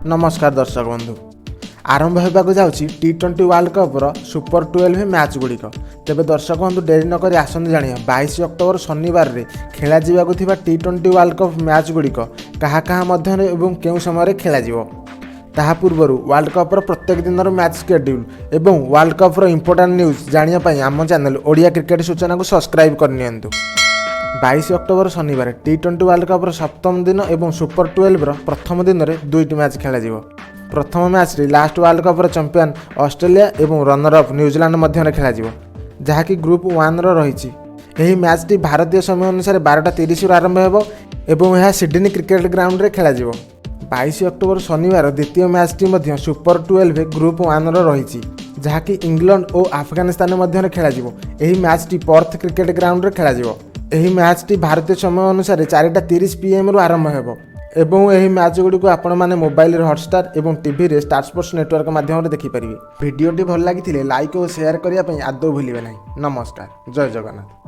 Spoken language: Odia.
ନମସ୍କାର ଦର୍ଶକ ବନ୍ଧୁ। ଆରମ୍ଭ ହେବାକୁ ଯାଉଛି ଟି-20 ୱାର୍ଲଡ କପ୍ର ସୁପର 12 ମ୍ୟାଚ୍ ଗୁଡ଼ିକ। ତେବେ ଦର୍ଶକ ବନ୍ଧୁ, ଡେରି ନକରି ଆସନ୍ତୁ ଜାଣିବା, 22 ଅକ୍ଟୋବର ଶନିବାରରେ ଖେଳାଯିବାକୁ ଥିବା ଟି-20 ୱାର୍ଲଡ କପ୍ ମ୍ୟାଚ୍ ଗୁଡ଼ିକ କାହା କାହା ମଧ୍ୟରେ ଏବଂ କେଉଁ ସମୟରେ ଖେଳାଯିବ। ତାହା ପୂର୍ବରୁ ୱାର୍ଲଡ କପ୍ର ପ୍ରତ୍ୟେକ ଦିନର ମ୍ୟାଚ୍ ସ୍କେଡ୍ୟୁଲ୍ ଏବଂ ୱାର୍ଲଡ କପ୍ର ଇମ୍ପୋର୍ଟାଣ୍ଟ ନ୍ୟୁଜ୍ ଜାଣିବା ପାଇଁ ଆମ ଚ୍ୟାନେଲ୍ ଓଡ଼ିଆ କ୍ରିକେଟ ସୂଚନାକୁ ସବସ୍କ୍ରାଇବ୍ କରିନିଅନ୍ତୁ। 22 ଅକ୍ଟୋବର ଶନିବାର ଟି-20 ୱାର୍ଲଡ କପ୍ର ସପ୍ତମ ଦିନ ଏବଂ ସୁପର 12ର ପ୍ରଥମ ଦିନରେ ଦୁଇଟି ମ୍ୟାଚ୍ ଖେଳାଯିବ। ପ୍ରଥମ ମ୍ୟାଚ୍ଟି ଲାଷ୍ଟ ୱାର୍ଲଡ କପ୍ର ଚାମ୍ପିୟନ୍ ଅଷ୍ଟ୍ରେଲିଆ ଏବଂ ରନର୍ ଅପ୍ ନ୍ୟୁଜିଲାଣ୍ଡ ମଧ୍ୟରେ ଖେଳାଯିବ, ଯାହାକି ଗ୍ରୁପ୍ 1ର ରହିଛି। ଏହି ମ୍ୟାଚ୍ଟି ଭାରତୀୟ ସମୟ ଅନୁସାରେ 12ଟା 30ରୁ ଆରମ୍ଭ ହେବ ଏବଂ ଏହା ସିଡନୀ କ୍ରିକେଟ ଗ୍ରାଉଣ୍ଡରେ ଖେଳାଯିବ। 22 ଅକ୍ଟୋବର ଶନିବାର ଦ୍ୱିତୀୟ ମ୍ୟାଚ୍ଟି ମଧ୍ୟ ସୁପର 12 ଗ୍ରୁପ୍ 1ର ରହିଛି, ଯାହାକି ଇଂଲଣ୍ଡ ଓ ଆଫଗାନିସ୍ତାନ ମଧ୍ୟରେ ଖେଳାଯିବ। ଏହି ମ୍ୟାଚ୍ଟି ପର୍ଥ କ୍ରିକେଟ ଗ୍ରାଉଣ୍ଡରେ ଖେଳାଯିବ। ଏହି ମ୍ୟାଚ୍ଟି ଭାରତୀୟ ସମୟ ଅନୁସାରେ 4ଟା 30 ପିଏମ୍ରୁ ଆରମ୍ଭ ହେବ ଏବଂ ଏହି ମ୍ୟାଚ୍ ଗୁଡ଼ିକୁ ଆପଣମାନେ ମୋବାଇଲରେ ହଟଷ୍ଟାର ଏବଂ ଟିଭିରେ ଷ୍ଟାର ସ୍ପୋର୍ଟସ୍ ନେଟୱାର୍କ ମାଧ୍ୟମରେ ଦେଖିପାରିବେ। ଭିଡ଼ିଓଟି ଭଲ ଲାଗିଥିଲେ ଲାଇକ୍ ଓ ସେୟାର କରିବା ପାଇଁ ଆଦୌ ଭୁଲିବେ ନାହିଁ। ନମସ୍କାର, ଜୟ ଜଗନ୍ନାଥ।